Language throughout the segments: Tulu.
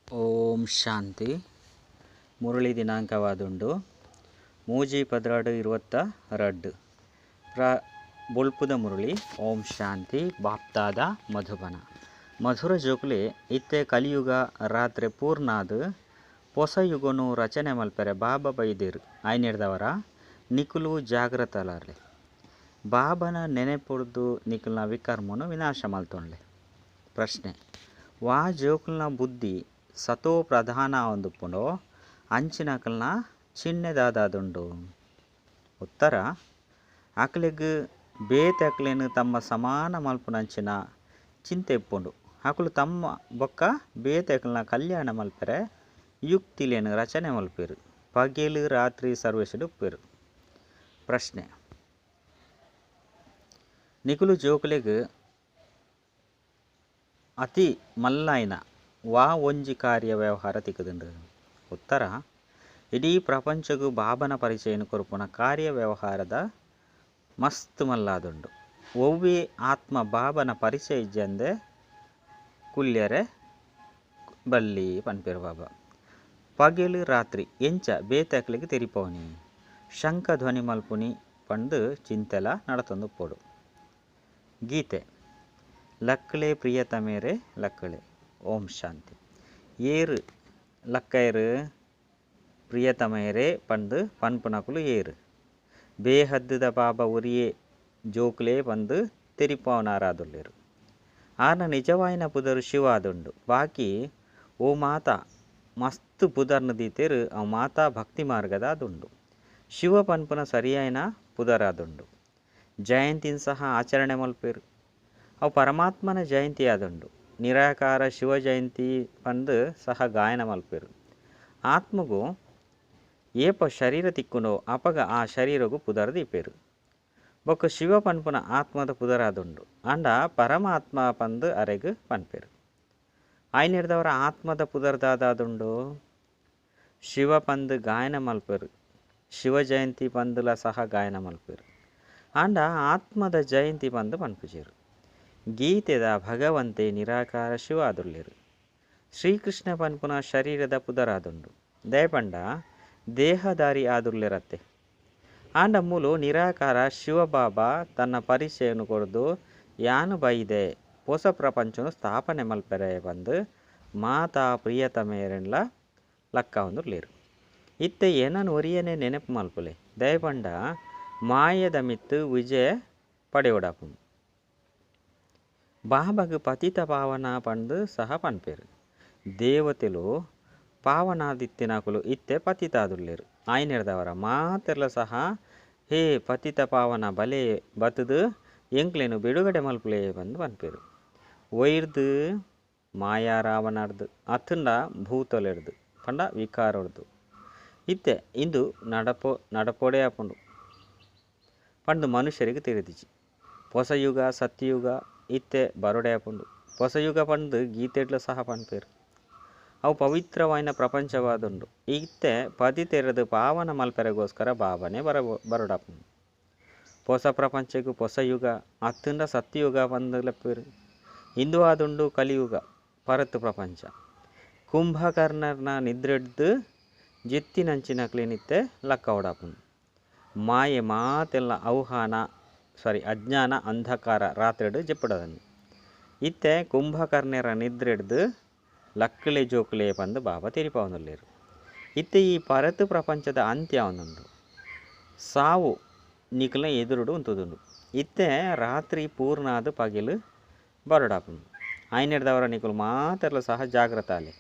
ಓಂ ಶಾಂತಿ. ಮುರಳಿ ದಿನಾಂಕವಾದುಂಡು 3/12/22. ಬೊಳ್ಪುದ ಮುರಳಿ. ಓಂ ಶಾಂತಿ. ಬಾಪ್ತಾದ ಮಧುಬನ. ಮಧುರ ಜೋಕುಲೆ ಇತ್ತೆ ಕಲಿಯುಗ ರಾತ್ರಿ ಪೂರ್ಣಾದ್ ಪೊಸ ಯುಗನು ರಚನೆ ಮಲ್ಪೆರೆ ಬಾಬಾ ಬೈದೇರು ಆಯ್ನೆರ್ದವರ ನಿಕುಲು ಜಾಗ್ರತಲಾರ್ಲೆ. ಬಾಬನ ನೆನೆಪುರ್ದು ನಿಕುಲ್ನ ವಿಕರ್ಮನು ವಿನಾಶ ಮಲ್ತೊಂಡ್ಲೆ. ಪ್ರಶ್ನೆ: ವಾ ಜೋಕುಲ್ನ ಬುದ್ಧಿ ಸತೋ ಪ್ರಧಾನ ಆವೊಂದುಪ್ಪುಂಡೋ ಅಂಚಿನಕಲ್ನ ಚಿಹ್ನೆ ದಾದಾದುಂಡು? ಉತ್ತರ: ಅಕ್ಲೆಗ್ ಬೇತೆ ಅಕ್ಲೆನ್ ತಮ್ಮ ಸಮಾನ ಮಲ್ಪುನಂಚಿನ ಚಿಂತೆ ಇಪ್ಪುಂಡು. ಅಕುಲು ತಮ್ಮ ಬೊಕ್ಕ ಬೇತೆ ಅಕ್ಲೆನ ಕಲ್ಯಾಣ ಮಲ್ಪೆರೆ ಯುಕ್ತಿಲೆನ್ ರಚನೆ ಮಲ್ಪೆರು. ಪಗೆಲು ರಾತ್ರಿ ಸರ್ವಿಸ್ಡ್ ಉಪ್ಪೆರು. ಪ್ರಶ್ನೆ: ನಿಕುಲು ಜೋಕುಲೆಗ್ ಅತಿ ಮಲ್ಲಾಯಿನ ವಾ ಒಂಜಿ ಕಾರ್ಯ ವ್ಯವಹಾರ ತಿಕ್ಕುದುಂಡು? ಉತ್ತರ: ಇಡೀ ಪ್ರಪಂಚಗು ಬಾಬನ ಪರಿಚಯನು ಕೊರ್ಪುನ ಕಾರ್ಯ ವ್ಯವಹಾರದ ಮಸ್ತ್ ಮಲ್ಲಾದುಂಡು. ಒವ್ವೇ ಆತ್ಮ ಬಾಬನ ಪರಿಚಯ ಇಜ್ಜಂದೆ ಕುಲ್ಯರೆ ಬಲ್ಲಿ ಪನ್ಪೆರು ಬಾಬಾ. ಪಗೆಲು ರಾತ್ರಿ ಎಂಚ ಬೇತೆ ಅಕ್ಲೆಗ್ ತೆರಿಪವನಿ ಶಂಖ ಧ್ವನಿ ಮಲ್ಪುನಿ ಪಂದ್ ಚಿಂತೆಲ ನಡತೊಂದುಪ್ಪೊಡು. ಗೀತೆ: ಲಕ್ಕಳೆ ಪ್ರಿಯತಮೇರೆ ಲಕ್ಕಳೆ. ಓಂ ಶಾಂತಿ. ಏರು ಲಕ್ಕೈರು ಪ್ರಿಯತಮೇರೆ ಪಂದ್ ಪನ್ಪುನಕುಲು ಏರು ಬೇಹದ್ದುದ ಬಾಬಾ ಒರಿಯೇ ಜೋಕುಲೆ ಪಂದ್ ತೆರಿಪವನಾರಾದುಲ್ಲೆರು. ಆರ್ನ ನಿಜವಾಯಿನ ಪುದರ್ ಶಿವ ಆದುಂಡು. ಬಾಕಿ ಓ ಮಾತಾ ಮಸ್ತ್ ಪುದರ್ನ ದೀತೆರ್ ಅವು ಮಾತಾ ಭಕ್ತಿ ಮಾರ್ಗದ ಆದುಂಡು. ಶಿವ ಪನ್ಪುನ ಸರಿಯಾಯಿನ ಪುದರಾದುಂಡು. ಜಯಂತಿನ್ ಸಹ ಆಚರಣೆ ಮಲ್ಪೆರು. ಅವು ಪರಮಾತ್ಮನ ಜಯಂತಿ ಆದುಂಡು. ನಿರಾಕಾರ ಶಿವ ಜಯಂತಿ ಪಂದ್ ಸಹ ಗಾಯನ ಮಲ್ಪೆರು. ಆತ್ಮಗು ಏಪ ಶರೀರ ತಿಕ್ಕುಂಡೋ ಅಪಗ ಆ ಶರೀರಗು ಪುದರ್ ದೀಪೆರು. ಬೊಕ್ಕ ಶಿವ ಪನ್ಪುನ ಆತ್ಮದ ಪುದರಾದುಂಡು. ಆಂಡ ಪರಮಾತ್ಮ ಪಂದ್ ಅರೆಗ್ ಪನ್ಪೆರು. ಆಯ್ನೆರ್ದವರ ಆತ್ಮದ ಪುದರ್ ದಾದಾದುಂಡು? ಶಿವ ಪಂದ್ ಗಾಯನ ಮಲ್ಪೆರು. ಶಿವ ಜಯಂತಿ ಪಂದ್ಲ ಸಹ ಗಾಯನ ಮಲ್ಪೆರು. ಆಂಡ ಆತ್ಮದ ಜಯಂತಿ ಪಂದ್ ಪನ್ಪುಜೆರು. ಗೀತೆದ ಭಗವಂತೆ ನಿರಾಕಾರ ಶಿವ ಆದುಲ್ಲೆರು. ಶ್ರೀಕೃಷ್ಣ ಪನ್ಪುನ ಶರೀರದ ಪುದರಾದುಂಡು. ದಯಪಂಡ ದೇಹದಾರಿ ಆದುಲ್ಲೆರತ್ತೆ. ಆಂಡ ಮೂಲು ನಿರಾಕಾರ ಶಿವಬಾಬಾ ತನ್ನ ಪರಿಚಯನು ಕೊರ್ದು ಯಾನು ಬೈದೆ ಪೊಸ ಪ್ರಪಂಚನು ಸ್ಥಾಪನೆ ಮಲ್ಪೆರೆ ಪಂದ್ ಮಾತಾ ಪ್ರಿಯತಮೇರೆನ್ಲ ಲಕ್ಕಾವೊಂದುಲ್ಲೆರು. ಇತ್ತೆ ಏನನ್ ಒರಿಯನೆ ನೆನಪು ಮಲ್ಪುಲೆ. ದಯಪಂಡ ಮಾಯದ ಮಿತ್ತು ವಿಜಯ ಪಡೆಯೊಡಾಪುಂಡು. ಬಾಬಾಗ್ ಪತಿತ ಪಾವನ ಪಂದ್ ಸಹ ಪನ್ಪೆರು. ದೇವತೆಲು ಪಾವನಾದಿತ್ತಿನಕುಲು ಇತ್ತೆ ಪತಿತಾದುಲ್ಲೆರು. ಆಯ್ನೆರ್ದವರ ಮಾತೆರ್ಲ ಸಹ ಹೇ ಪತಿತ ಪಾವನ ಬಲೆ ಬತ್ತುದು ಎಂಕ್ಲೆನ್ ಬಿಡುಗಡೆ ಮಲ್ಪುಲೆ ಪಂದ್ ಪನ್ಪೆರು. ಒಯ್ರ್ದು ಮಾಯಾ ರಾವಣರ್ದು ಅತ್ತುಂಡ ಭೂತೊಲೆರ್ದು ಪಂಡ ವಿಕಾರೊರ್ದು. ಇತ್ತೆ ಇಂದು ನಡಪೊ ನಡಪೊಡೇ ಆಪುಂಡು ಪಂದ್ ಮನುಷ್ಯರಿಗೆ ತೆರಿದಿಜಿ. ಪೊಸಯುಗ ಸತ್ಯಯುಗ ಇತ್ತೆ ಬರೊಡೆ ಆಪುಂಡು. ಪೊಸಯುಗ ಪಂದ್ ಗೀತೆಡ್ಲ ಸಹ ಪನ್ಪೆರು. ಅವು ಪವಿತ್ರವಾಯಿನ ಪ್ರಪಂಚವಾದುಂಡು. ಇತ್ತೆ ಪತಿತೆರ್ದ್ ಪಾವನ ಮಲ್ಪೆರೆಗೋಸ್ಕರ ಬಾಬನೆ ಬರೊಡಾಪುಂಡು. ಪೊಸ ಪ್ರಪಂಚಗ್ ಪೊಸಯುಗ ಅತ್ತುಂಡ ಸತ್ಯಯುಗ ಪಂದ್ ಲೆಪ್ಪುವೆರು. ಇಂದು ಆದುಂಡು ಕಲಿಯುಗ ಪರತ್ ಪ್ರಪಂಚ. ಕುಂಭಕರ್ಣರ್ನ ನಿದ್ರೆಡ್ದ್ ಜೆತ್ತಿನಂಚಿನಕ್ಲೆನಿತ್ತೆ ಲಕ್ಕವೊಡಾಪುಂಡು. ಮಾಯೆ ಮಾತೆಲ್ಲ ಅವಹಾನ ಸಾರಿ ಅಜ್ಞಾನ ಅಂಧಕಾರ ರಾತ್ರಿಡ್ ಜೆಪ್ಪುಡದನಿ. ಇತ್ತೆ ಕುಂಭಕರ್ಣರ ನಿದ್ರೆಡ್ದ್ ಲಕ್ಕಳೆ ಜೋಕುಲೆ ಪಂದ್ ಬಾಬಾ ತೆರಿಪವೊಂದುಲ್ಲೆರು. ಇತ್ತೆ ಈ ಪರತ್ ಪ್ರಪಂಚದ ಅಂತ್ಯ ಆವೊಂದುಂಡು. ಸಾವು ನಿಕಲ್ನ ಎದುರುಡು ಉಂತುದುಂಡು. ಇತ್ತೆ ರಾತ್ರಿ ಪೂರ್ಣಾದ್ ಪಗೆಲು ಬರೊಡಾಪುಂಡು. ಆಯ್ನೆರ್ದವರ ನಿಕುಲು ಮಾತೆರ್ಲ ಸಹ ಜಾಗ್ರತ ಆಲೆ.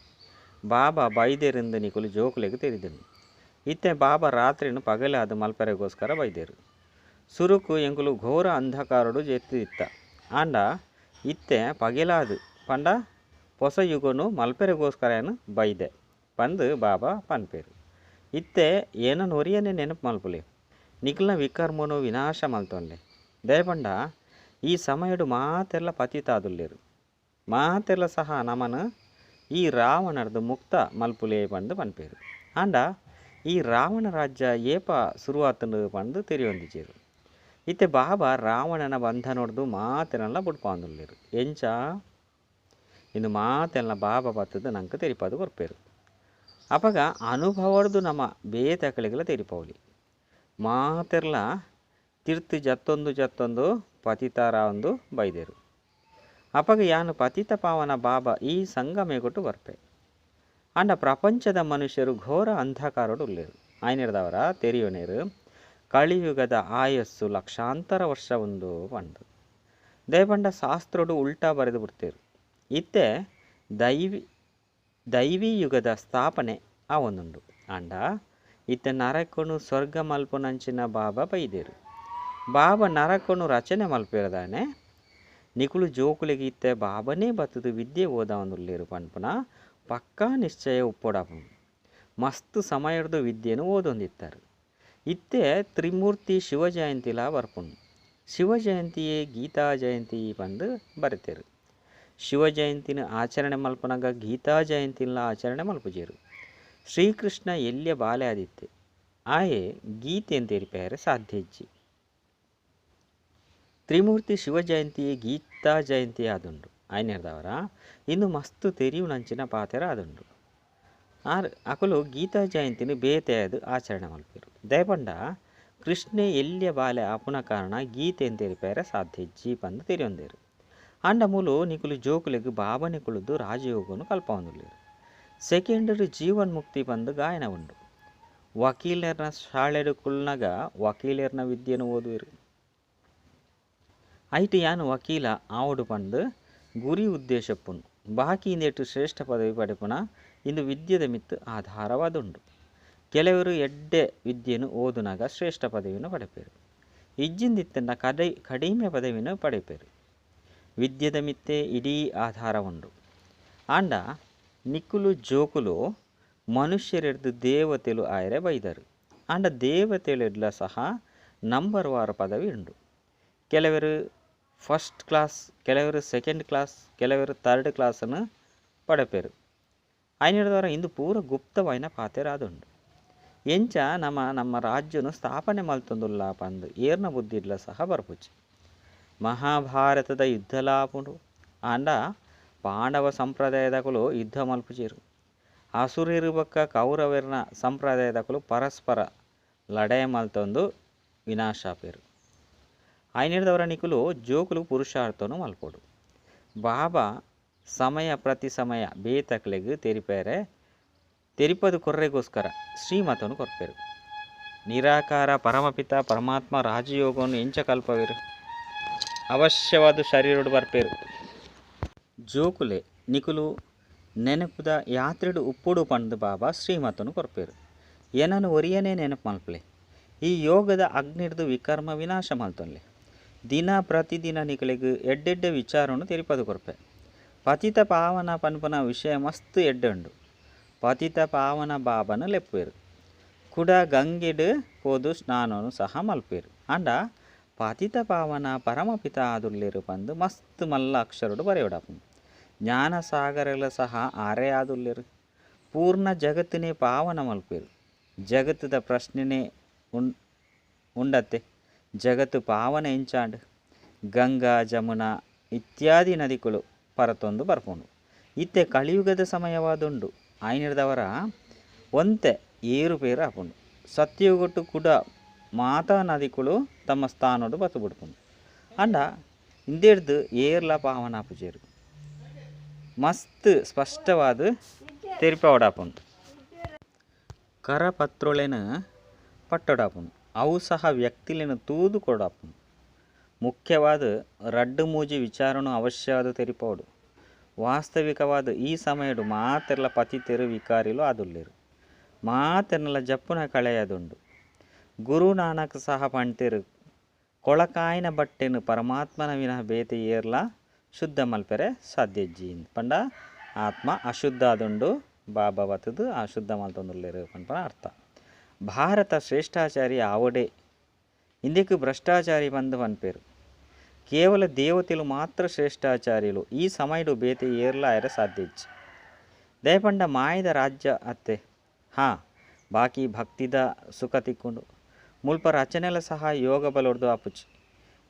ಬಾಬಾ ಬೈದೆರಿಂದ್ ನಿಕುಲು ಜೋಕುಲೆಗ್ ತೆರಿದುಂಡು. ಇತ್ತೆ ಬಾಬಾ ರಾತ್ರಿನ್ ಪಗಲಾದ್ ಮಲ್ಪೆರೆಗೋಸ್ಕರ ಬೈದೆರು. ಸುರುಕು ಎಂಕುಲು ಘೋರ ಅಂಧಕಾರೊಡು ಜೆತ್ತಿದಿತ್ತ. ಆಂಡ ಇತ್ತೆ ಪಗೆಲಾದ್ ಪಂಡ ಪೊಸ ಯುಗನು ಮಲ್ಪೆರೆಗೋಸ್ಕರ ಯಾನ್ ಬೈದೆ ಪಂದ್ ಬಾಬಾ ಪನ್ಪೆರು. ಇತ್ತೆ ಏನನ್ ಒರಿಯನೆ ನೆನಪು ಮಲ್ಪುಲೆ. ನಿಕಲ್ನ ವಿಕರ್ಮನು ವಿನಾಶ ಮಲ್ತೊನ್ಲೆ. ದಯಪಂಡ ಈ ಸಮಯಡು ಮಾತೆರ್ಲ ಪತಿತಾದುಲ್ಲೆರು. ಮಾತೆರ್ಲ ಸಹ ನಮನ್ ಈ ರಾವಣರ್ದು ಮುಕ್ತ ಮಲ್ಪುಲೆ ಪಂದ್ ಪನ್ಪೆರು. ಆಂಡ ಈ ರಾವಣ ರಾಜ್ಯ ಏಪ ಸುರುವಾತುಂಡು ಪಂದ್ ತೆರಿಯೊಂದಿಜೆರು. ಇತ್ತೆ ಬಾಬಾ ರಾವಣನ ಬಂಧನೊರ್ದು ಮಾತೆರ್ನಲ ಬುಡ್ಪಾವೊಂದುಲ್ಲೆರು. ಎಂಚ? ಇಂದು ಮಾತೆಲ್ಲ ಬಾಬಾ ಬತ್ತದ ನಂಗೆ ತೆರಿಪಾದು ಕೊರ್ಪೇರು. ಅಪಗ ಅನುಭವರ್ದು ನಮ್ಮ ಬೇತಕಳಿಗೆಲ್ಲ ತೆರಿಪೌಲಿ ಮಾತೆರ್ಲ ತಿರ್ತು ಜತ್ತೊಂದು ಜತ್ತೊಂದು ಪತಿತಾರ ಒಂದು ಬೈದೇರು. ಅಪಗ ಯಾನು ಪತಿತ ಪಾವನ ಬಾಬಾ ಈ ಸಂಗಮೇಗೊಟ್ಟು ಬರ್ಪೆ. ಆಂಡ ಪ್ರಪಂಚದ ಮನುಷ್ಯರು ಘೋರ ಅಂಧಕಾರಡು ಉಲ್ಲೇರು. ಆಯ್ನಿರ್ದವರ ತೆರಿಯೋನೇರು ಕಳಿಯುಗದ ಆಯಸ್ಸು ಲಕ್ಷಾಂತರ ವರ್ಷ ಒಂದು ಪಂಡು ದಯಪಂಡ ಶಾಸ್ತ್ರಡು ಉಲ್ಟಾ ಬರೆದು ಬಿಡ್ತೇರು. ಇತ್ತೆ ದೈವಿ ಯುಗದ ಸ್ಥಾಪನೆ ಆ ಒಂದುಂಡು. ಆಂಡ ಇತ್ತೆ ನರಕನು ಸ್ವರ್ಗ ಮಲ್ಪುನಂಚಿನ ಬಾಬಾ ಬೈದೇರು. ಬಾಬಾ ನರಕನು ರಚನೆ ಮಲ್ಪಿರದಾನೆ ನಿಕುಲು ಜೋಕುಲಿಗೆ ಇತ್ತೆ ಬಾಬನೇ ಬತ್ತದು ವಿದ್ಯೆ ಓದ ಒಂದುಲ್ಲೇರು ಪನ್ಪುನ ಪಕ್ಕಾ ನಿಶ್ಚಯ ಉಪ್ಪೊಡಾಪು. ಮಸ್ತ್ ಸಮಯದ ವಿದ್ಯೆಯನ್ನು ಓದೊಂದಿತ್ತಾರೆ. ಇತ್ತೆ ತ್ರಿಮೂರ್ತಿ ಶಿವಜಯಂತಿಲ ಬರ್ಪುಂಡು. ಶಿವಜಯಂತಿಯೇ ಗೀತಾ ಜಯಂತಿ ಪಂದು ಬರೆತೇರು. ಶಿವಜಯಂತಿನ ಆಚರಣೆ ಮಲ್ಪನಾಗ ಗೀತಾ ಜಯಂತಿನ ಆಚರಣೆ ಮಲ್ಪುಜೇರು. ಶ್ರೀಕೃಷ್ಣ ಎಲ್ಲಿಯ ಬಾಲೆ ಆದಿತ್ತೆ ಆಯೆ ಗೀತೆ ಅಂತ ತೆರಿಪೇರೆ ಸಾಧ್ಯ ಇಜ್ಜಿ. ತ್ರಿಮೂರ್ತಿ ಶಿವಜಯಂತಿಯೇ ಗೀತಾ ಜಯಂತಿ ಆದುಂಡು. ಆಯ್ನೇರ್ದವರ ಇನ್ನು ಮಸ್ತ್ ತೆರಿಯುನಂಚಿನ ಪಾತೆರ ಆದುಂಡು. ಆರ್ ಅಕುಲು ಗೀತಾ ಜಯಂತಿನ ಬೇತೆಯಾದ ಆಚರಣೆ ಮಲ್ಪೇರು. ದಯಪಂಡ ಕೃಷ್ಣೆ ಎಲ್ಲಿಯ ಬಾಲೆ ಆಪುನ ಕಾರಣ ಗೀತೆ ಅಂತ ತೆರಿಪೇರೆ ಸಾಧ್ಯ ಇಜ್ಜಿ ಪಂದು ತೆರಿಯೊಂದೇರು. ಆಂಡ ಮೂಲು ನಿಕುಲು ಜೋಕುಲಿಗೆ ಬಾಬನೆ ಕುಳಿದು ರಾಜಯೋಗನು ಕಲ್ಪವೊಂದುಲ್ಲೆರ್. ಸೆಕೆಂಡರಿ ಜೀವನ್ ಮುಕ್ತಿ ಪಂದು ಗಾಯನ ಉಂಡು. ವಕೀಲರ್ನ ಶಾಲೆಡು ಕುಲ್ನಗ ವಕೀಲರ್ನ ವಿದ್ಯೆನು ಓದುವೆರು. ಐಟ್ ಯಾನು ವಕೀಲ ಆವಡು ಪಂದು ಗುರಿ ಉದ್ದೇಶಪ್ಪುನು ಬಾಕಿ ಇಂದೆಟ್ಟು ಶ್ರೇಷ್ಠ ಪದವಿ ಪಡೆಪುನ ಇಂದು ವಿದ್ಯೆದ ಮಿತ್ತು ಆಧಾರವಾದುಂಡು. ಕೆಲವರು ಎಡ್ಡೆ ವಿದ್ಯೆನು ಓದುನಾಗ ಶ್ರೇಷ್ಠ ಪದವಿಯನ್ನು ಪಡೆಪೇರು. ಇಜ್ಜಿಂದಿತ್ತನ್ನ ಕಡಿಮೆ ಪದವಿಯನ್ನು ಪಡೆಪೇರು. ವಿದ್ಯೆದ ಮಿತ್ತೆ ಇಡೀ ಆಧಾರ ಉಂಡು. ಆಂಡ ನಿಕ್ಕುಲು ಜೋಕುಲು ಮನುಷ್ಯರೆಡ್ದು ದೇವತೆಲು ಆಯರೆ ಬೈದರು. ಆಂಡ ದೇವತೆಲೆಡ್ಲ ಸಹ ನಂಬರ್ ವಾರ ಪದವಿ ಉಂಡು. ಕೆಲವರು ಫಸ್ಟ್ ಕ್ಲಾಸ್, ಕೆಲವರು ಸೆಕೆಂಡ್ ಕ್ಲಾಸ್, ಕೆಲವರು ಥರ್ಡ್ ಕ್ಲಾಸನ್ನು ಪಡೆಪೇರು. ಆಯ್ನಿಡ್ದವರ ಇಂದು ಪೂರ ಗುಪ್ತವಾಯಿನ ಪಾತೆರಾದುಂಡು. ಎಂಚ ನಮ್ಮ ನಮ್ಮ ರಾಜ್ಯನು ಸ್ಥಾಪನೆ ಮಲ್ತೊಂದುಲ್ಲ ಪಂದು ಏರ್ನ ಬುದ್ಧಿಡ್ಲ ಸಹ ಬರ್ಪುಚಿ. ಮಹಾಭಾರತದ ಯುದ್ಧಲಾಪುಂಡು. ಆಂಡ ಪಾಂಡವ ಸಂಪ್ರದಾಯದಕುಲು ಯುದ್ಧ ಮಲ್ಪುಜೇರು. ಅಸುರಿರು ಬೊಕ್ಕ ಕೌರವರ್ನ ಸಂಪ್ರದಾಯದಕುಲು ಪರಸ್ಪರ ಲಡಾಯಿ ಮಲ್ತೊಂದು ವಿನಾಶಾಪೇರು. ಆಯ್ನಿಡ್ದವರ ನಿಕುಲು ಜೋಕುಲು ಪುರುಷಾರ್ಥನು ಮಲ್ಪೊಡು. ಬಾಬಾ ಸಮಯ ಪ್ರತಿ ಸಮಯ ಬೇತಕ್ಲೆಗ್ ತೆರಿಪೇರೆ ತೆರಿಪದು ಕೊರ್ರೆಗೋಸ್ಕರ ಶ್ರೀಮತನು ಕೊರ್ಪೇರು. ನಿರಾಕಾರ ಪರಮಪಿತ ಪರಮಾತ್ಮ ರಾಜಯೋಗವನ್ನು ಎಂಚ ಕಲ್ಪವೇರು. ಅವಶ್ಯವಾದ ಶರೀರಡು ಬರ್ಪೇರು. ಜೋಕುಲೆ ನಿಕುಲು ನೆನಪುದ ಯಾತ್ರೆಡು ಉಪ್ಪುಡು ಪಂದು ಬಾಬಾ ಶ್ರೀಮತನು ಕೊರ್ಪೇರು. ಏನನು ಒರಿಯನೇ ನೆನಪು ಮಲ್ಪಲೆ. ಈ ಯೋಗದ ಅಗ್ನಿರ್ದು ವಿಕರ್ಮ ವಿನಾಶ ಮಲ್ತೊನ್ಲೆ. ದಿನ ಪ್ರತಿದಿನ ನಿಕಲೆಗ್ ಎಡ್ಡೆಡ್ಡೆ ವಿಚಾರವನ್ನು ತೆರಿಪದು ಕೊರ್ಪೆ. ಪತಿತ ಪಾವನ ಪನ್ಪುನ ವಿಷಯ ಮಸ್ತ್ ಎಡ್ಡೆ ಉಂಡು. ಪತಿತ ಪಾವನ ಬಾಬನ ಲೆಪ್ಪುವೆರು. ಕುಡ ಗಂಗೆಡು ಪೋದು ಸ್ನಾನನು ಸಹ ಮಲ್ಪೇರು. ಆಂಡ ಪತಿತ ಪಾವನ ಪರಮಪಿತ ಆದುಲ್ಲೇರು ಪಂದು ಮಸ್ತ್ ಮಲ್ಲ ಅಕ್ಷರಡು ಬರೆಯೋಡಾಪುಂಡು. ಜ್ಞಾನಸಾಗರಲ ಸಹ ಆರೇ ಆದುಲ್ಲೇರು. ಪೂರ್ಣ ಜಗತ್ತಿನೇ ಪಾವನ ಮಲ್ಪೇರು. ಜಗತ್ತದ ಪ್ರಶ್ನೆನೇ ಉಂಡತ್ತೆ. ಜಗತ್ತು ಪಾವನ ಎಂಚಾಂಡ್ ಗಂಗಾ ಜಮುನಾ ಇತ್ಯಾದಿ ನದಿಗಳು ಪರತೊಂದು ಬರ್ಪುಂಡು. ಇತ್ತೆ ಕಳಿಯುಗದ ಸಮಯವಾದುಂಡು. ಆಯ್ನಿಡ್ದವರ ಒಂತೆ ಏರುಪೇರು ಆಪುಂಡು. ಸತ್ಯಯುಗಟ್ಟು ಕೂಡ ಮಾತಾ ನದಿಗಳು ತಮ್ಮ ಸ್ಥಾನಡು ಬತ್ತು ಬಿಡ್ಪುಂಡು. ಅಂಡ ಇಂದೆಡ್ದು ಏರ್ಲ ಪಾವನ ಆಪುಜೇರು. ಮಸ್ತ್ ಸ್ಪಷ್ಟವಾದ ತೆರಿಪವಡಾಪುಂಡು. ಕರಪತ್ರೊಳೆನ ಪಟ್ಟೊಡಾಪುಂಡು. ಅವು ಸಹ ವ್ಯಕ್ತಿಲೆನ ತೂದು ಕೊಡಾಪುಂಡು. ಮುಖ್ಯವಾದ ರಡ್ಡು ಮೂಜಿ ವಿಚಾರನು ಅವಶ್ಯವಾದ ತೆರಿಪವಡು. ವಾಸ್ತವಿಕವಾದ ಈ ಸಮಯಡು ಮಾತೆರ್ಲ ಪತಿತೆರು ವಿಕಾರಿಲು ಆದುಲ್ಲೇರು. ಮಾತೆರ್ನಲ ಜಪ್ಪುನ ಕಳೆಯದುಂಡು. ಗುರು ನಾನಕ್ ಸಹ ಪಂತೇರು ಕೊಳಕಾಯಿನ ಬಟ್ಟೆನು ಪರಮಾತ್ಮನ ವಿನಃ ಬೇತೆ ಏರ್ಲ ಶುದ್ಧ ಮಲ್ಪೆರೆ ಸಾಧ್ಯ ಇಜ್ಜಿ ಪಂಡ ಆತ್ಮ ಅಶುದ್ಧ ಆದುಂಡು. ಬಾಬಾ ಬತ್ತದು ಅಶುದ್ಧ ಮಲ್ತೊಂದುಲ್ಲೇರು ಪನ್ಪನ ಅರ್ಥ. ಭಾರತ ಶ್ರೇಷ್ಠಾಚಾರಿ ಆವಡೆ ಇಂದಕ್ಕೆ ಭ್ರಷ್ಟಾಚಾರಿ ಬಂದು ಪನ್ಪೇರು. ಕೇವಲ ದೇವತೆಲು ಮಾತ್ರ ಶ್ರೇಷ್ಠಾಚಾರ್ಯಲು. ಈ ಸಮಯಡು ಬೇತೆ ಏರ್ಲ ಆಯರೆ ಸಾಧ್ಯ ಇಜ್ಜಿ. ದಯಪಂಡ ಮಾಯದ ರಾಜ್ಯ ಅತ್ತೆ ಹಾ ಬಾಕಿ ಭಕ್ತಿದ ಸುಖ ತಿಕ್ಕೊಂಡು ಮುಲ್ಪ ರಚನೆಲ ಸಹ ಯೋಗ ಬಲೊಡ್ದು ಆಪುಚಿ.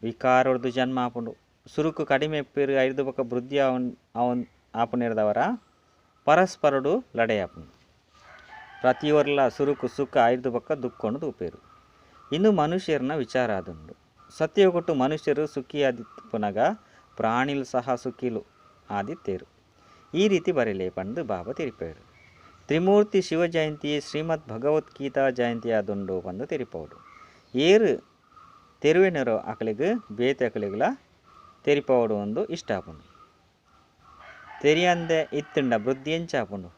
ವಿಕಾರೊಡ್ದು ಜನ್ಮ ಆಪುಂಡು. ಸುರುಕು ಕಡಿಮೆ ಪೇರು ಐದು ಬೊಕ್ಕ ವೃದ್ಧಿ ಅವನ್ ಅವನ್ ಆಪುನೆರ್ದವರ ಪರಸ್ಪರಡು ಲಡೆಯಾಪುನು. ಪ್ರತಿಯೊರ್ಲ ಸುರುಕು ಸುಖ ಐದು ಬೊಕ್ಕ ದುಕ್ಕೊಂಡು ತೂಪೇರು. ಇಂದು ಮನುಷ್ಯರನ ವಿಚಾರ ಆದುಂಡು. ಸತ್ಯಗೊಟ್ಟು ಮನುಷ್ಯರು ಸುಖಿಯಾದಿಪ್ಪುನಗ ಪ್ರಾಣಿಲು ಸಹ ಸುಖಿಲು ಆದಿತ್ತೇರು. ಈ ರೀತಿ ಬರೆಲೆ ಪಂದು ಬಾಬಾ ತೆರಿಪೇರು. ತ್ರಿಮೂರ್ತಿ ಶಿವ ಜಯಂತಿ ಶ್ರೀಮದ್ ಭಗವದ್ಗೀತಾ ಜಯಂತಿ ಆದುಂಡು ಪಂದು ತೆರಿಪೋಡು. ಏರು ತೆರುವೆನರೋ ಅಕಲಿಗೆ ಬೇತೆ ಅಕಲಿಗಲ ತೆರಿಪೋಡು ಒಂದು ಇಷ್ಟ ಆಪುಂಡು. ತೆರಿಯಂದೆ ಇತ್ತುಂಡ ಬುದ್ಧಿ ಎಂಚಾಪುಂಡು.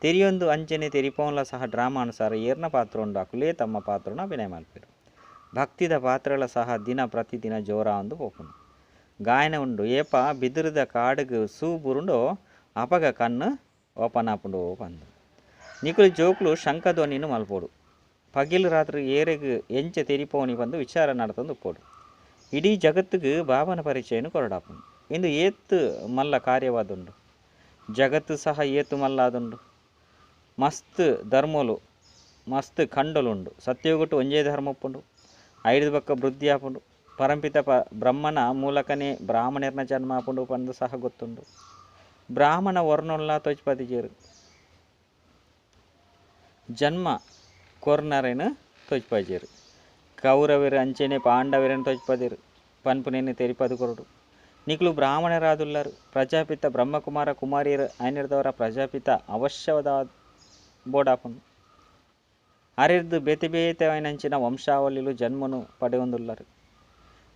ತೆರಿಯೊಂದು ಅಂಚನೆ ತೆರಿಪೋನ್ಲ ಸಹ ಡ್ರಾಮಾನುಸಾರ ಏರ್ನ ಪಾತ್ರ ಉಂಡು ಅಕುಲೇ ತಮ್ಮ ಪಾತ್ರನ ಅಭಿನಯ ಮಲ್ಪೆರು. ಭಕ್ತಿದ ಪಾತ್ರಗಳ ಸಹ ದಿನ ಪ್ರತಿದಿನ ಜೋರ ಒಂದು ಪೋಪುಂಡು. ಗಾಯನ ಉಂಡು ಏಪ ಬಿದಿರದ ಕಾಡುಗು ಸೂ ಬುರುಂಡೋ ಅಪಗ ಕಣ್ಣು ಓಪನ್ ಆಪುಂಡು ಪಂದು. ನಿಕುಲು ಜೋಕ್ಲು ಶಂಖಧ್ವನಿನು ಮಲ್ಪೋಡು. ಪಗಿಲು ರಾತ್ರಿ ಏರೆಗ್ ಎಂಚ ತೆರಿಪೋನಿ ಪಂದು ವಿಚಾರ ನಡತೊಂದು ಉಪ್ಪೋಡು. ಇಡೀ ಜಗತ್ತಿಗೆ ಬಾಬನ ಪರಿಚಯನು ಕೊರಡಾಪುಂಡು. ಇಂದು ಏತ್ ಮಲ್ಲ ಕಾರ್ಯವಾದುಂಡು. ಜಗತ್ತು ಸಹ ಏತು ಮಲ್ಲಾದುಂಡು. ಮಸ್ತ್ ಧರ್ಮಲು ಮಸ್ತ್ ಖಂಡಲುಂಡು. ಸತ್ಯಯುಗಟ್ಟು ಒಂಜೇ ಧರ್ಮ ಉಪ್ಪುಂಡು. ಐದು ಬೊಕ್ಕ ವೃದ್ಧಿ ಆಪುಂಡು. ಪರಂಪಿತ ಬ್ರಹ್ಮನ ಮೂಲಕನೇ ಬ್ರಾಹ್ಮಣರ್ನ ಜನ್ಮ ಆಪುಂಡು ಪಂದು ಸಹ ಗೊತ್ತುಂಡು. ಬ್ರಾಹ್ಮಣ ವರ್ಣೊಲ್ಲ ತೊಜ್ಪದಿಜೇರು ಜನ್ಮ ಕೊರ್ನರೇನು ತೊಜ್ಪಜೇರು. ಕೌರವರು ಅಂಚೆನೆ ಪಾಂಡವರೇನು ತೊಜ್ಪದಿರು ಪನ್ಪುನೇನು ತೆರಿಪದು ಕೊರಡು. ನಿಕುಲು ಬ್ರಾಹ್ಮಣರಾದುಲ್ಲರು. ಪ್ರಜಾಪಿತ ಬ್ರಹ್ಮಕುಮಾರ ಕುಮಾರಿಯರು ಐನಿರ್ದವರ ಪ್ರಜಾಪಿತ ಅವಶ್ಯವಾದ ಬೋಡಾಪುಂಡು. ಅರೆರ್ದು ಬೇತೆ ಬೇತೆ ಐನಂಚಿನ ವಂಶಾವಳಿಲು ಜನ್ಮನು ಪಡೆಯೊಂದುಲ್ಲರು.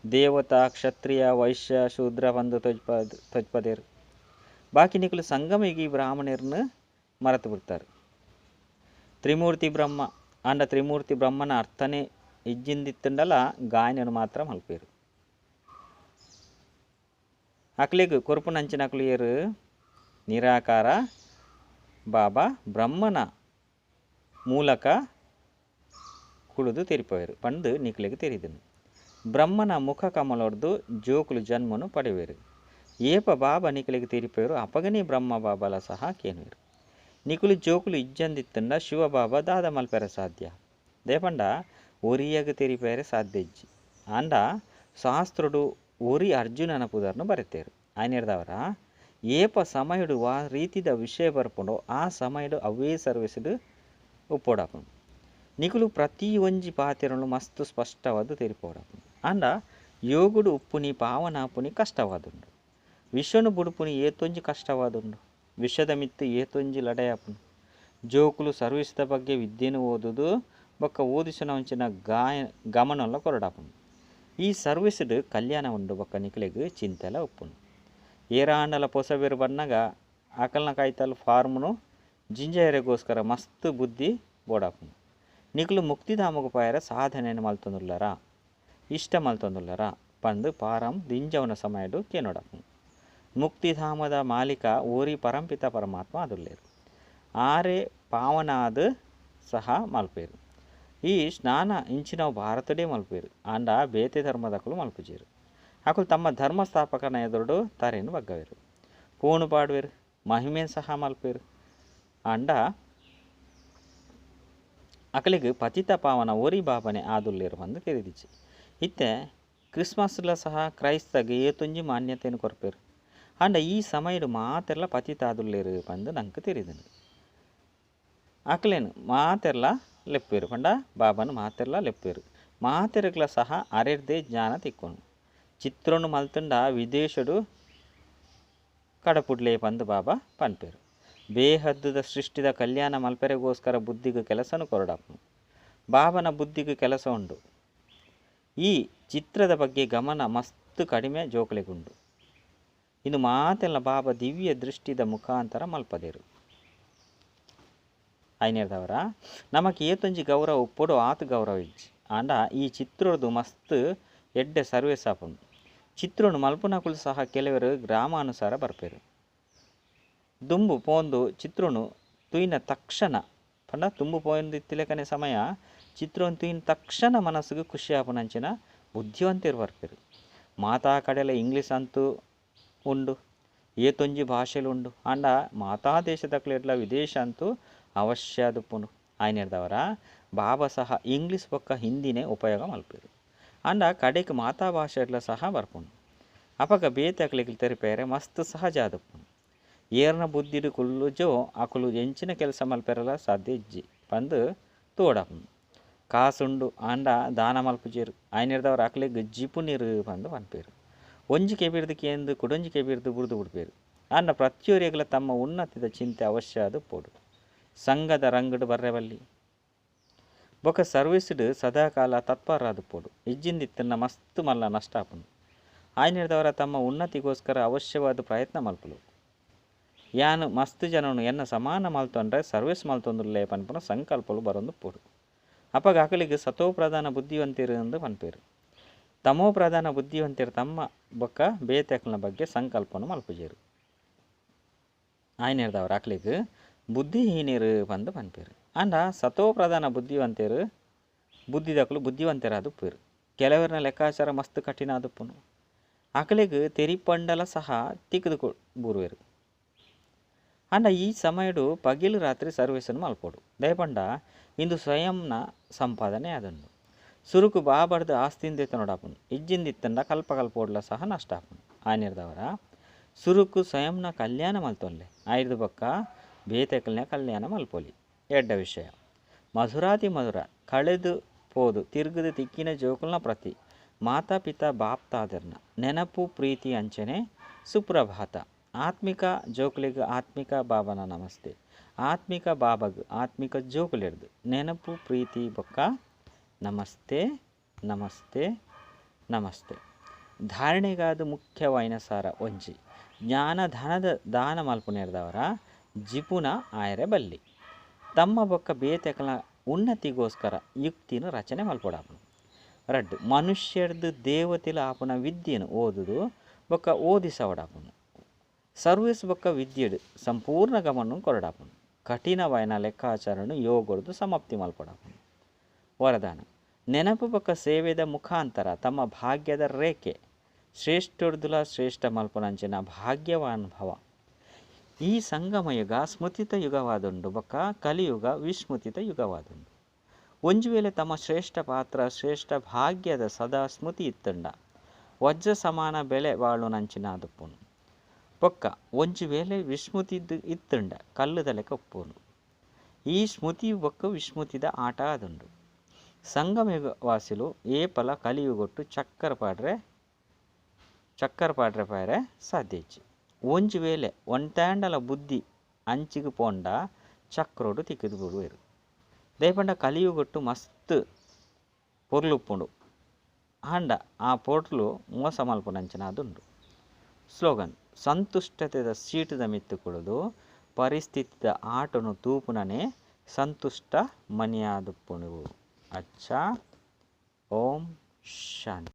ದೇವತಾ ಕ್ಷತ್ರಿಯ ವೈಶ್ಯ ಶೂದ್ರ ಪಂದು ತೊಜ್ಪದೇರು. ಬಾಕಿ ನಿಕುಲು ಸಂಗಮಿಗೆ ಬ್ರಾಹ್ಮಣರನ್ನು ಮರೆತು ಬಿಡ್ತಾರೆ. ತ್ರಿಮೂರ್ತಿ ಬ್ರಹ್ಮ ಅಂಡ ತ್ರಿಮೂರ್ತಿ ಬ್ರಹ್ಮನ ಅರ್ಥನೇ ಇಜ್ಜಿಂದಿತ್ತುಂಡಲ ಗಾಯನನು ಮಾತ್ರ ಮಲ್ಪೇರು. ಅಕ್ಲೆಗ್ ಕೊರ್ಪುನಂಚಿನ ಅಕ್ಲು ನಿರಾಕಾರ ಬಾಬಾ ಬ್ರಹ್ಮನ ಮೂಲಕ ಕುಳಿದು ತೆರಿಪೋಯರು ಪಂದು ನಿಕ್ಲೆಗ್ ತೆರಿದನು. ಬ್ರಹ್ಮನ ಮುಖ ಕಮಲೊರ್ದು ಜೋಕುಲು ಜನ್ಮನು ಪಡೆಯುವರು. ಏಪ ಬಾಬಾ ನಿಕ್ಲೆಗ್ ತೆರಿಪೋಯರು ಅಪಗನೇ ಬ್ರಹ್ಮ ಬಾಬಾಲ ಸಹ ಕೇನುವೆರು. ನಿಕುಲು ಜೋಕುಲು ಇಜ್ಜಂದಿತ್ತುಂಡ ಶಿವ ಬಾಬಾ ದಾದ ಮಲ್ಪೆರೆ ಸಾಧ್ಯ. ದೇಪಂಡ ಒರಿಯಗ್ ತೆರಿಪೆರೆ ಸಾಧ್ಯ ಇಜ್ಜಿ. ಆಂಡ ಶಾಸ್ತ್ರಡು ಒರಿ ಅರ್ಜುನನ ಪುದರ್ನು ಬರೆತೇರು. ಆಯ್ನೆರ್ದವರ ಏಪ ಸಮಯಡು ವಾ ರೀತಿದ ವಿಷಯ ಬರ್ಪುಂಡೋ ಆ ಸಮಯಡು ಅವೇ ಸರ್ವಿಸ್ಡ್ ಉಪ್ಪೋಡಾಪುಂಡು. ನಿಕುಲು ಪ್ರತಿ ಒಂಜಿ ಪಾತೆರನು ಮಸ್ತ್ ಸ್ಪಷ್ಟವಾದ ತೆರಿಪೋಡಾಪುಂಡು. ಆಂಡ ಯೋಗುಡು ಉಪ್ಪುನಿ ಪಾವನಾಪುನಿ ಕಷ್ಟವಾದುಂಡು. ವಿಶ್ವನು ಬುಡುಪುನಿ ಏತೊಂಜಿ ಕಷ್ಟವಾದುಂಡು. ವಿಶ್ವದ ಮಿತ್ತು ಏತೊಂಜಿ ಲಡೆಯಾಪುಂಡು. ಜೋಕುಲು ಸರ್ವಿಸ್ದ ಬಗ್ಗೆ ವಿದ್ಯೆನು ಓದುದು ಬೊಕ್ಕ ಓದಿಸನ ಒಂಚಿನ ಗಮನಲ್ಲ ಕೊರಡಾಪುಂಡು. ಈ ಸರ್ವಿಸ್ಡ್ ಕಲ್ಯಾಣ ಉಂಡು ಬೊಕ್ಕ ನಿಕುಲೆಗ್ ಚಿಂತೆಲ ಉಪ್ಪುಂಡು. ಏರಾಂಡಲ ಪೊಸಬೇರು ಬನ್ನಗ ಅಕಲ್ನ ಕಾಯ್ತಲ್ ಫಾರ್ಮ್ನು ಜಿಂಜೆರೆಗೋಸ್ಕರ ಮಸ್ತ್ ಬುದ್ಧಿ ಬೋಡಾಪುಂಡು. ನಿಕುಲು ಮುಕ್ತಿಧಾಮಗ್ ಪೋಯೆರೆ ಸಾಧನೆಯನ್ನು ಮಲ್ತೊಂದುಲ್ಲರ ಇಷ್ಟ ಮಲ್ತೊಂದುಲ್ಲರ ಪಂದು ಪಾರಂ ದಿಂಜವನ ಸಮಯಡು ಕೇನೋಡಾಪುಂಡು. ಮುಕ್ತಿಧಾಮದ ಮಾಲೀಕ ಓರಿ ಪರಂಪಿತ ಪರಮಾತ್ಮ ಆದುಲ್ಲೇರು. ಆರೆ ಪಾವನಾದ ಸಹ ಮಲ್ಪೇರು. ಈ ಸ್ನಾನ ಇಂಚಿನವು ಭಾರತಡೇ ಮಲ್ಪೇರು. ಆಂಡ ಬೇತೆ ಧರ್ಮದಕುಲು ಮಲ್ಪುಜೇರು. ಅಕುಲು ತಮ್ಮ ಧರ್ಮ ಸ್ಥಾಪಕನ ಎದುರುಡು ತರೇನು ಬಗ್ಗವೇರು, ಪೋಣು ಪಾಡುವೆರು, ಮಹಿಮೆನ್ ಸಹ ಮಲ್ಪೇರು. ಆಂಡ ಅಕಲಿಗೆ ಪತಿತ ಪಾವನ ಓರಿ ಬಾಬನೆ ಆದುಲ್ಲೇರು ಪಂದು ತೆರಿದಿಚ್ಚಿ. ಇತ್ತೆ ಕ್ರಿಸ್ಮಸ್ಲ ಸಹ ಕ್ರೈಸ್ತಗೆ ಏತೊಂಜಿ ಮಾನ್ಯತೆಯನ್ನು ಕೊರ್ಪೇರು. ಆಂಡ ಈ ಸಮಯಡು ಮಾತೆರ್ಲ ಪತಿತ ಆದುಲ್ಲೇರು ಪಂದು ನಂಗೆ ತೆರಿದನು. ಅಕಲೇನು ಮಾತೆರ್ಲ ಲೆಪ್ಪೇರು ಪಂಡ ಬಾಬನು ಮಾತೆರ್ಲ ಲೆಪ್ಪೇರು. ಮಾತೆರ್ಗ್ಲ ಸಹ ಅರೆರ್ದೇ ಜ್ಞಾನ ತಿಕ್ಕೊಂಡು ಚಿತ್ರನು ಮಲ್ತುಂಡ ವಿದೇಶಡು ಕಡಪುಡ್ಲೆ ಪಂದು ಬಾಬಾ ಪನ್ಪೇರು. ಬೇಹದ್ದುದ ಸೃಷ್ಟಿದ ಕಲ್ಯಾಣ ಮಲ್ಪೆರೆಗೋಸ್ಕರ ಬುದ್ಧಿಗೆ ಕೆಲಸನು ಕೊರಡಾಪುನು. ಬಾಬನ ಬುದ್ಧಿಗೆ ಕೆಲಸ ಉಂಡು. ಈ ಚಿತ್ರದ ಬಗ್ಗೆ ಗಮನ ಮಸ್ತ್ ಕಡಿಮೆ ಜೋಕುಲೆಗುಂಡು. ಇನ್ನು ಮಾತೆಲ್ಲ ಬಾಬಾ ದಿವ್ಯ ದೃಷ್ಟಿದ ಮುಖಾಂತರ ಮಲ್ಪದೇರು. ಐನೇರ್ದವರ ನಮಕ್ ಏತೊಂಜಿ ಗೌರವ ಉಪ್ಪೊಡು ಆತು ಗೌರವ ಇಜ್ಜಿ. ಆಂಡ ಈ ಚಿತ್ರದ್ದು ಮಸ್ತ್ ಎಡ್ಡೆ ಸರ್ವಿಸ್ ಆಪುಂಡು. ಚಿತ್ರನು ಮಲ್ಪುನಕುಲು ಸಹ ಕೆಲವರು ಗ್ರಾಮಾನುಸಾರ ಬರ್ಪೇರು. ದುಂಬು ಪೋಂದು ಚಿತ್ರನು ತುಯ್ನ ತಕ್ಷಣ ಪಂಡ ತುಂಬು ಪೋಂದು ಇತ್ತಿಲೆಕನೆ ಸಮಯ ಚಿತ್ರನು ತುಯ್ನ ತಕ್ಷಣ ಮನಸ್ಸಿಗೆ ಖುಷಿ ಆಪುನಂಚಿನ ಬುದ್ಧಿವಂತರು ಬರ್ಪೇರು. ಮಾತಾ ಕಡೆಲ ಇಂಗ್ಲೀಷ್ ಅಂತೂ ಉಂಡು, ಏತೊಂಜಿ ಭಾಷೆಲು ಉಂಡು. ಆಂಡ ಮಾತಾ ದೇಶದಕ್ಲೆಡ್ಲ ವಿದೇಶ ಅಂತೂ ಅವಶ್ಯ ದುಪ್ಪುಂಡು. ಆಯ್ನೆರ್ದವರ ಬಾಬಾ ಸಹ ಇಂಗ್ಲೀಷ್ ಬೊಕ್ಕ ಹಿಂದಿನೇ ಉಪಯೋಗ ಮಲ್ಪೇರು. ಆಂಡ ಕಡೆಕ್ ಮಾತಾ ಭಾಷೆಡ್ಲ ಸಹ ಬರ್ಪುಂಡು. ಅಪಗ ಬೇತೆ ಅಕ್ಲೆಗ್ ತೆರಿಪೇರೆ ಮಸ್ತ್ ಸಹಜ ಆದುಪ್ಪುಂಡು. ಏರ್ನ ಬುದ್ಧಿಡ್ ಕುಲ್ಲುಜೋ ಅಕುಲು ಎಂಚಿನ ಕೆಲಸ ಮಲ್ಪೆರೆಲ ಸಾಧ್ಯ ಇಜ್ಜಿ ಪಂದ್ ತೂವೊಡಾಪುಂಡು. ಕಾಸುಂಡು ಆಂಡ ದಾನ ಮಲ್ಪುಜೆರ್ ಆಯ್ನೆರ್ದಾವರ ಅಕ್ಲೆಗ್ ಜಿಪುಣೆರ್ ಪಂದ್ ಪನ್ಪೆರ್. ಒಂಜಿ ಕೆಬಿರ್ದ್ ಕೇಂದ್ ಕುಡೊಂಜಿ ಕೆಬಿರ್ದ್ ಬುಡ್ದು ಬುಡ್ಪೆರ್. ಆಂಡ ಪ್ರತಿಯೊರಿಯಗ್ಲ ತಮ್ಮ ಉನ್ನತಿದ ಚಿಂತೆ ಅವಶ್ಯ ಆದ್ ಉಪ್ಪೊಡು. ಸಂಘದ ರಂಗಡ್ ಬರ್ರೆ ಬಲ್ಲಿ. ಬೊಕ ಸರ್ವಿಸ್ಡ್ ಸದಾಕಾಲ ತತ್ಪರಾದ್ ಉಪ್ಪೊಡು. ಇಜ್ಜಿಂದಿತ್ತಿನ ಮಸ್ತ್ ಮಲ್ಲ ನಷ್ಟ ಆಪುಂಡು. ಆಯ್ನೆರ್ದಾವರ ತಮ್ಮ ಉನ್ನತಿಗೋಸ್ಕರ ಅವಶ್ಯವಾದ್ ಪ್ರಯತ್ನ ಮಲ್ಪುಲು. ಯಾನ್ ಮಸ್ತ್ ಜನನು ಎನ್ನ ಸಮಾನ ಮಲ್ತೊಂಡ್ರೆ ಸರ್ವಿಸ್ ಮಲ್ತೊಂದುಲ್ಲೆ ಪನ್ಪುನ ಸಂಕಲ್ಪಲು ಬರೊಂದುಪ್ಪೊಡು. ಅಪಗ ಅಕಲೆಗ್ ಸತೋ ಪ್ರಧಾನ ಬುದ್ಧಿವಂತೆರ್ ಅಂದ್ ಪನ್ಪೆರ್. ತಮೋ ಪ್ರಧಾನ ಬುದ್ಧಿವಂತೆರ್ ತಮ್ಮ ಬೊಕ್ಕ ಬೇತೆಕ್ಲೆನ ಬಗ್ಗೆ ಸಂಕಲ್ಪನು ಮಲ್ಪುಜೆರ್. ಆಯ್ನೆರ್ದಾವರ ಅಕ್ಲೆಗ್ ಬುದ್ಧಿಹೀನೆರ್ ಪಂದ್ ಪನ್ಪೆರ್. ಆಂಡ ಸತೋ ಪ್ರಧಾನ ಬುದ್ಧಿವಂತೆರ್ ಬುದ್ಧಿದಕುಲು ಬುದ್ಧಿವಂತೆರಾದ್ ಉಪ್ಪುವೆರ್. ಕೆಲವೆರ್ನ ಲೆಕ್ಕಾಚಾರ ಮಸ್ತ್ ಕಠಿಣ ಆದುಪ್ಪುಂಡು. ಅಕಲೆಗ್ ತೆರಿಪಂಡಲ ಸಹ ತಿಕ್ಕುದು ಬೂರುವೆರ್. ಆಂಡ ಈ ಸಮಯಡ್ ಪಗೆಲ್ ರಾತ್ರಿ ಸರ್ವಿಸ್ನ್ ಮಲ್ಪೊಡು. ದಾಯೆ ಪಂಡ ಇಂದು ಸ್ವಯಂನ ಸಂಪಾದನೆ ಆದುಂಡು. ಸುರುಕು ಬಾಬರ್ದ್ ಆಸ್ತಿನ್ ದೆತೊನೊಡಾಪುಂಡು. ಇಜ್ಜಿಂದಿತ್ತಂಡ ಕಲ್ಪ ಕಲ್ಪೋಡ್ಲ ಸಹ ನಷ್ಟ ಆಪುಂಡು. ಆಯ್ನೆರ್ದಾವರ ಸುರುಕು ಸ್ವಯಂನ ಕಲ್ಯಾಣ ಮಲ್ತೊನ್ಲೆ. ಆಯ್ರ್ದ್ ಬೊಕ್ಕ ಬೇತೆಕ್ಲೆನ ಕಲ್ಯಾಣ ಮಲ್ಪೊಲಿ. ಎಡ್ಡೆ ವಿಷಯ. ಮಧುರಾತಿ ಮಧುರ ಕಳೆದು ಪೋದು ತಿರ್ಗುದು ತಿಕ್ಕಿನ ಜೋಕುಲ್ನ ಪ್ರತಿ ಮಾತಾ ಪಿತಾ ಬಾಪ್ ತಾದರ್ನ ನೆನಪು ಪ್ರೀತಿ ಅಂಚನೆ ಸುಪ್ರಭಾತ. ಆತ್ಮಿಕ ಜೋಕುಲೆಗ್ ಆತ್ಮಿಕ ಬಾಬನ ನಮಸ್ತೆ. ಆತ್ಮಿಕ ಬಾಬಗ್ ಆತ್ಮಿಕ ಜೋಕುಲೆರ್ದ್ ನೆನಪು ಪ್ರೀತಿ ಬೊಕ್ಕ ನಮಸ್ತೆ ನಮಸ್ತೆ ನಮಸ್ತೆ. ಧಾರಣೆಗಾದ್ ಮುಖ್ಯವಾಯಿನ ಸಾರ ಒಂಜಿ ಜ್ಞಾನ ಧನದ ದಾನ ಮಲ್ಪುನೆರ್ದಾವರ ಜಿಪುನ ಆಯೆರೆ ಬಲ್ಲಿ. ತಮ್ಮ ಬೊಕ್ಕ ಬೇತೆಕ್ಲೆನ ಉನ್ನತಿಗೋಸ್ಕರ ಯುಕ್ತಿನ್ ರಚನೆ ಮಲ್ಪೊಡಾಪುಂಡು. ರಡ್ಡ್ ಮನುಷ್ಯರ್ದ್ ದೇವತೆಲು ಆಪುನ ವಿದ್ಯೆನ್ ಓದುದು ಬೊಕ್ಕ ಓದಿಸವಡಾಪುಂಡು. ಸರ್ವಿಸ್ ಬೊಕ್ಕ ವಿದ್ಯೆಡ್ ಸಂಪೂರ್ಣ ಗಮನ ಕೊರಡಾಪುಂಡು. ಕಠಿಣವಾಯಿನ ಲೆಕ್ಕಾಚಾರನು ಯೋಗಡ್ದು ಸಮಾಪ್ತಿ ಮಲ್ಪೊಡಾಪುಂಡು. ವರದಾನ ನೆನಪು ಬೊಕ್ಕ ಸೇವೆದ ಮುಖಾಂತರ ತಮ್ಮ ಭಾಗ್ಯದ ರೇಖೆ ಶ್ರೇಷ್ಠರ್ದುಲ ಶ್ರೇಷ್ಠ ಮಲ್ಪುನಂಚಿನ ಭಾಗ್ಯವಾನ್ ಭವ. ಈ ಸಂಗಮ ಯುಗ ಸ್ಮೃತಿತ ಯುಗವಾದುಂಡು ಬೊಕ್ಕ ಕಲಿಯುಗ ವಿಸ್ಮೃತಿತ ಯುಗವಾದುಂಡು. ಒಂಜಿ ವೇಳೆ ತಮ್ಮ ಶ್ರೇಷ್ಠ ಪಾತ್ರ ಶ್ರೇಷ್ಠ ಭಾಗ್ಯದ ಸದಾ ಸ್ಮೃತಿ ಇತ್ತಂಡ ವಜ್ರ ಸಮಾನ ಬೆಲೆ ಬಾಳುನಂಚಿನ ಆದುಪ್ಪುಂಡು. ಬೊಕ್ಕ ಒಂಜಿ ವೇಳೆ ವಿಸ್ಮೃತಿದ್ ಇತ್ತಂಡ ಕಲ್ಲುದ ಲೆಕ್ಕ ಉಪ್ಪುಂಡು. ಈ ಸ್ಮೃತಿ ಬೊಕ್ಕ ವಿಸ್ಮೃತಿದ ಆಟ ಆದುಂಡು. ಸಂಗಮ ಯುಗ ವಾಸಿಲು ಏಪಲ ಕಲಿಯುಗೊಟ್ಟು ಚಕ್ಕರ್ ಪಾಡ್ರೆ ಚಕ್ಕರ್ ಪಾಡ್ರೆ ಪಾಯರೆ ಸಾಧ್ಯ ಇಜ್ಜಿ. ಒಂಜಿ ವೇಳೆ ಒಂಟ್ಯಾಂಡಲ ಬುದ್ಧಿ ಅಂಚಿಗ್ ಪೋಂಡ ಚಕ್ರೊಡು ತಿಕ್ಕಿದ್ ಬುಡುವೆರ್. ದಾಯೆ ಪಂಡ ಕಲಿಯುಗೊಟ್ಟು ಮಸ್ತ್ ಪೊರ್ಲುಪ್ಪುಂಡು. ಆಂಡ ಆ ಪೊರ್ಲು ಮೋಸ ಮಲ್ಪುನಂಚಿನ ಆದುಂಡು. ಸ್ಲೋಗನ್ ಸಂತುಷ್ಟತೆದ ಸೀಟುದ ಮಿತ್ತ್ ಕುಲ್ಲುದು ಪರಿಸ್ಥಿತಿದ ಆಟೊನು ತೂಪುನನೇ ಸಂತುಷ್ಟ ಮನಿಯಾದುಪ್ಪುಂಡು. ಅಚ್ಚಾ ಓಂ ಶಾಂತಿ.